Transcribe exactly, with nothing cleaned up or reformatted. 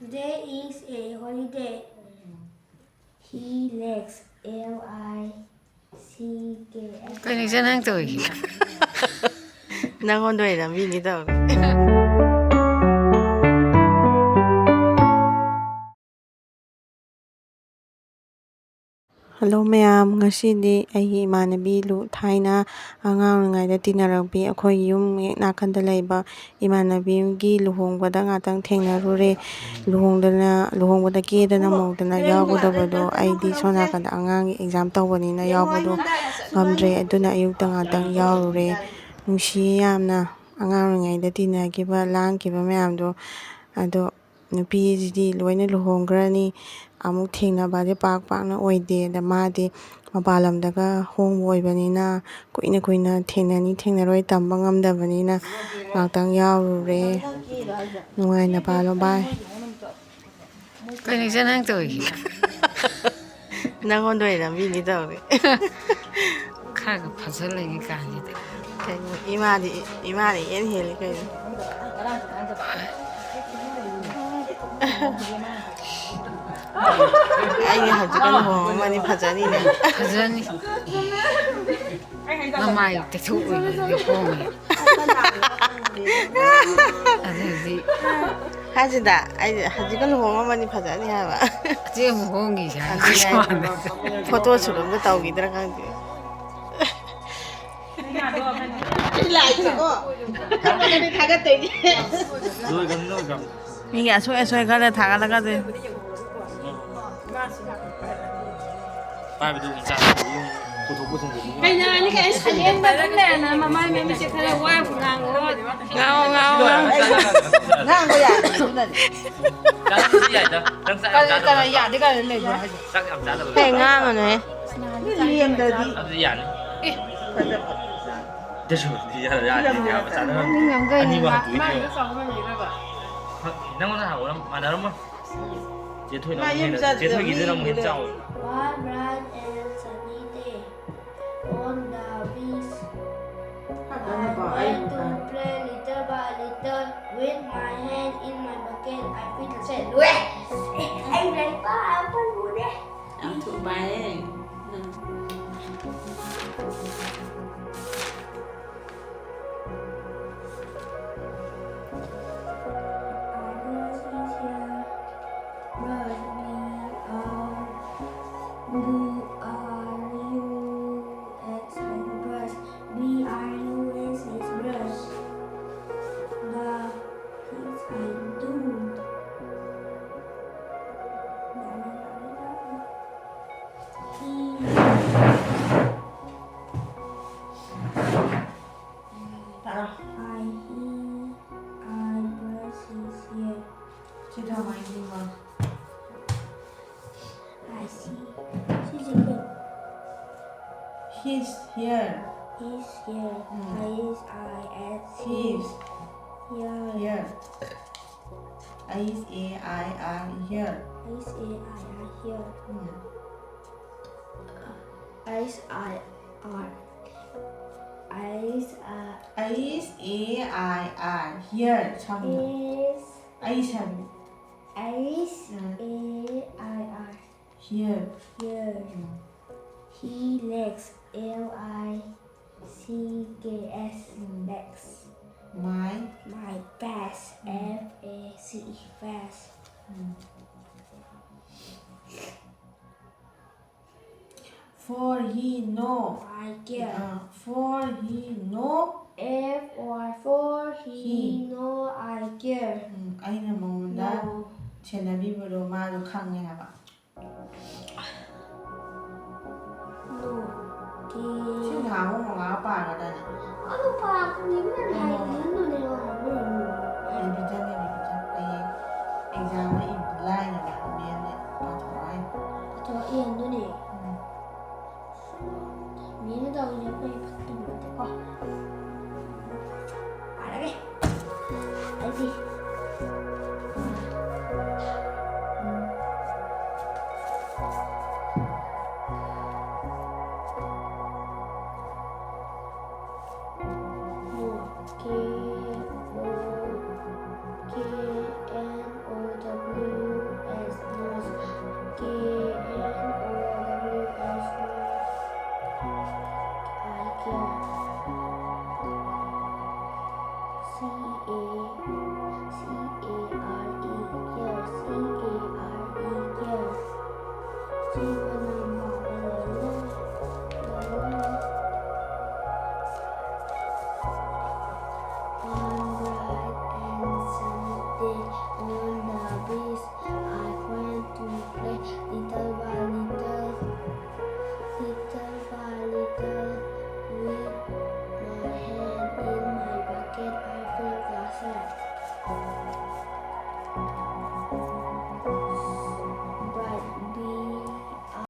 Today is a holiday. He lacks L I C K. ꯀꯩꯅꯣ ꯏꯆꯦ ꯅꯪ ꯇꯧꯔꯤꯁꯦ? ꯅꯪꯉꯣꯟꯗ ꯑꯣꯏꯅ ꯅꯝꯕꯤꯒꯦ ꯇꯧꯅꯤ꯫ ꯍꯜꯂꯣ ꯃꯌꯥꯝ, ꯉꯁꯤꯗꯤ ꯑꯩꯒꯤ ꯏꯃꯥꯟꯅꯕꯤ ꯂꯨ, ꯊꯥꯏꯅ ꯑꯉꯥꯡ ꯑꯣꯏꯔꯤꯉꯩꯗ ꯇꯤꯟꯅꯔꯛꯄꯤ, ꯑꯩꯈꯣꯏ ꯌꯨꯝ ꯍꯦꯛ ꯅꯥꯀꯟꯗ ꯂꯩꯕ ꯏꯃꯥꯟꯅꯕꯤ ꯑꯃꯒꯤ ꯂꯨꯍꯣꯡꯕꯗ ꯉꯥꯛꯇꯪ ꯊꯦꯡꯅꯔꯨꯔꯦ꯫ ꯂꯨꯍꯣꯡꯗꯅ, ꯂꯨꯍꯣꯡꯕꯗ ꯀꯦꯗꯅ ꯃꯧꯗꯅ ꯌꯥꯎꯒꯗꯕꯗꯣ ꯑꯩꯗꯤ ꯁꯣꯝ ꯅꯥꯀꯟꯗ ꯑꯉꯥꯡꯒꯤ exam ꯇꯧꯕꯅꯤꯅ ꯌꯥꯎꯕꯗꯣ ꯉꯝꯗ꯭ꯔꯦ꯫ ꯑꯗꯨꯅ ꯑꯌꯨꯛꯇ ꯉꯥꯛꯇꯪ ꯌꯥꯎꯔꯨꯔꯦ꯫ ꯅꯨꯡꯁꯤꯌꯦ ꯌꯥꯝꯅ, ꯑꯉꯥꯡ ꯑꯣꯏꯔꯤꯉꯩꯗ ꯇꯤꯟꯅꯈꯤꯕ, ꯂꯥꯡꯈꯤꯕ ꯃꯌꯥꯝꯗꯣ꯫ ꯑꯗꯣ ꯅꯨꯄꯤꯁꯤꯗꯤ ꯂꯣꯏꯅ ꯂꯨꯍꯣꯡꯈ꯭ꯔꯅꯤ, ꯑꯃꯨꯛ ꯊꯦꯡꯅꯕꯁꯦ ꯄꯥꯛ ꯄꯥꯛꯅ ꯑꯣꯏꯗꯦ꯫ ꯑꯗ ꯃꯥꯗꯤ ꯃꯄꯥꯟ ꯂꯝꯗꯒ ꯍꯣꯡꯕ ꯑꯣꯏꯕꯅꯤꯅ ꯀꯨꯏꯅ ꯀꯨꯏꯅ ꯊꯦꯡꯅꯅꯤ ꯊꯦꯡꯅꯔꯣꯏ ꯇꯝꯕ ꯉꯝꯗꯕꯅꯤꯅ ꯉꯥꯛꯇꯪ ꯌꯥꯎꯔꯨꯔꯦ꯫ ꯅꯨꯡꯉꯥꯏꯅ ꯄꯥꯜꯂꯣ, bye꯫ ꯀꯩꯅꯣ ꯏꯆꯦ ꯅꯪ ꯇꯧꯔꯤꯁꯦ? ꯅꯪꯉꯣꯟꯗ ꯑꯣꯏꯅ ꯅꯝꯕꯤꯒꯦ ꯇꯧꯅꯤ꯫ ꯈꯔꯒ ꯐꯖ ꯂꯩꯔꯤ ꯀꯥꯟꯁꯤꯗ꯫ ꯀꯩꯅꯣ, ꯏꯃꯥꯗꯤ, ꯏꯃꯥꯅ ꯏꯍꯦꯟ ꯍꯦꯜꯂꯤ ꯀꯩꯅꯣ꯫ ꯑꯩꯅ ꯍꯧꯖꯤꯛꯀ ꯂꯨꯍꯣꯡꯉꯝꯃꯅꯤ, ꯐꯖꯅꯤꯅꯦ꯫ ꯐꯖꯅꯤ꯫ ꯃꯃꯥꯏ ꯇꯩꯊꯣꯛ ꯑꯣꯏꯕꯗꯤ ꯍꯣꯡꯉꯦ꯫ ꯑꯗꯨꯗꯤ ꯍꯥꯏꯁꯤꯗ, ꯑꯩ ꯍꯧꯖꯤꯛꯀ ꯂꯨꯍꯣꯡꯉꯝꯃꯅꯤ ꯐꯖꯅꯤ ꯍꯥꯏꯕ꯫ ꯆꯦ ꯑꯃꯨꯛ ꯍꯣꯡꯈꯤꯁꯦ ꯍꯥꯏ꯫ ꯑꯗꯨꯅꯦ꯫ Photo shoot ꯑꯝꯇ ꯇꯧꯈꯤꯗ꯭ꯔꯥ ꯈꯪꯗꯦ꯫ ꯂꯥꯛꯏꯁꯦꯀꯣ꯫ ꯊꯥꯒꯠꯇꯣꯏꯅꯦ꯫ ꯂꯣꯏꯈ꯭ꯔꯕꯅꯤ, ꯂꯣꯏꯈ꯭ꯔꯕꯅꯤ꯫ ꯃꯤꯒꯤ ꯑꯁꯣꯏ ꯑꯁꯣꯏ ꯈꯔ ꯊꯥꯒꯠꯂꯛꯀꯗꯣꯏꯅꯤ꯫ ꯄꯥꯏꯕꯗꯨ ꯑꯗꯨꯝ ꯆꯥ-, ꯄꯨꯊꯣꯛ ꯄꯨꯁꯤꯟ ꯇꯧꯕꯤꯌꯨ꯫ ꯀꯩꯅꯣ, ꯑꯩꯅ ꯀꯩ ꯁꯥꯏꯂꯦꯟ ꯇꯧꯔ ꯂꯩꯔꯅ ꯃꯃꯥꯏ ꯃꯃꯤꯠꯁꯦ ꯈꯔ ꯋꯥ ꯉꯥꯡꯉꯣ꯫ ꯉꯥꯡꯉꯣ, ꯉꯥꯡꯉꯣ, ꯉꯥꯡꯉꯣ꯫ ꯉꯥꯡꯕ ꯌꯥꯗꯦ ꯑꯗꯨꯅꯅꯦ꯫ ꯆꯥꯕꯗꯤ ꯌꯥꯏꯗ꯫ ꯅꯪ ꯆꯥꯛ ꯌꯥꯝ ꯀꯅꯥ, ꯆꯥꯗꯕ ꯀꯅꯥ ꯅꯠꯇ꯭ꯔꯣ? ꯌꯥꯗꯦ ꯀꯥꯏꯅ ꯂꯩꯕ꯭ꯔꯣ ꯍꯥꯏꯁꯦ? ꯆꯥꯛ ꯌꯥꯝ ꯆꯥꯗꯕ ꯅꯠꯇ꯭ꯔꯣ? ꯂꯦꯝꯗꯗꯤ꯫ ꯑꯗꯨꯗꯤ ꯌꯥꯅꯤ꯫ ꯑꯦ꯫ ꯐꯖꯕ꯫ ꯑꯗꯨꯁꯨ ꯌꯥ-, ꯌꯥꯅꯤ, ꯌꯥꯕ ꯆꯥꯅꯔꯝꯅꯤ꯫ ꯅꯪ ꯉꯝꯗꯣꯏꯅꯦ, ꯑꯅꯤꯃꯛ ꯃꯥ-, ꯍꯟꯗꯣꯛꯏꯅꯦ꯫ ꯃꯥꯅ ꯆꯥꯎꯕ ꯉꯝꯒꯗ꯭ꯔꯕ? ꯅꯪꯉꯣꯟꯗ ꯍꯪꯍꯧꯔ ꯃꯥꯟꯅꯔꯝꯃꯣꯏ꯫ ꯆꯦ ꯊꯣꯏꯅ ꯃꯥ ꯑꯃꯨꯛ ꯌꯨꯝ ꯍꯦꯟꯅ, ꯆꯦ ꯆꯠꯇ꯭ꯔꯕ ꯊꯣꯏꯒꯤꯗꯨꯅ ꯑꯃꯨꯛ ꯍꯦꯟꯅ ꯃꯤꯅꯤꯅꯦ꯫ ꯆꯥꯎꯋꯦ꯫ One bright and sunny day on the beach. I went to play little by little with my hand in my bucket. Can I P ꯇꯧꯁꯦ꯫ ꯂꯣꯏꯔꯦ꯫ ꯑꯩ ꯂꯥꯏꯔꯤꯛ ꯄꯥꯕ ꯂꯣꯏꯔꯦ꯫ ꯌꯥꯝ ꯊꯨꯕ ꯍꯥꯏꯌꯦ꯫ ꯎꯝ꯫ Are you is here? Brush. B R U R U S is brush. B R U S is brush. The things I do. He. ꯄꯥꯔꯣ꯫ I, he, I, brush his hair. ꯁꯤ ꯊꯝꯃꯣ, ꯑꯩ ꯌꯦꯡꯉꯣ꯫ I see. ꯁꯤꯁꯦ ꯀꯩꯅꯣ? His hair. His hair. Um. H I S. His. Hair. Hair. H A I R, hair. H A I R, hair. Um. H I R. H I. H A I R, hair. ꯁꯝꯗꯣ꯫ H. H ꯍꯥꯏꯕꯅꯤ꯫ H um. A I R. Hair. Hair. Um. He likes, L I C K S, um. Likes. My. My face, um. F A C E, face. Um. For he know. I care. Ah, for he know. F or for he He. Know I care. ꯎꯝ, ꯑꯩꯅ ꯃꯉꯣꯟꯗ No. ꯁꯦꯟꯅꯕꯤꯕꯗꯣ ꯃꯥꯗꯣ ꯈꯪꯉꯦ ꯍꯥꯏꯕ꯫ No. ꯁꯤ ꯉꯥꯡꯉꯨ ꯉꯥꯡꯉ ꯄꯥꯒꯗꯥꯏꯅꯦ? ꯑꯗꯨ ꯄꯥꯕꯅꯤ, ꯅꯪ ꯍꯥꯏꯕꯅꯤ, ꯅꯪꯅ ꯉꯥꯡꯉꯨ꯫ Revision ꯅꯦ, revision꯫ ꯍꯌꯦꯡ exam ꯗ ꯏꯕꯗꯤ ꯂꯥꯏꯅꯦꯕ, ꯃꯦꯝꯅ ꯄꯥꯊꯣꯔꯛꯑꯣ ꯍꯥꯏꯅꯤ꯫ ꯄꯥꯊꯣꯔꯛꯑꯣ ꯏꯍꯟꯗꯣꯏꯅꯦ꯫ ꯎꯝ꯫ ꯃꯦꯝꯅ ꯇꯧꯔꯤꯁꯦ ꯑꯩꯈꯣꯏ ꯐꯠꯇꯕ ꯅꯠꯇꯦꯀꯣ꯫ ꯄꯥꯔꯒꯦ꯫ ꯑꯩꯗꯤ꯫ ꯑꯣ, ꯀꯦ, ꯑꯣ, ꯀꯦ, and. A, C A R E, care, C A R E, care. ꯆꯦꯕꯅ ꯃꯥꯕ ꯂꯣꯏꯅ, ꯂꯣꯏꯅ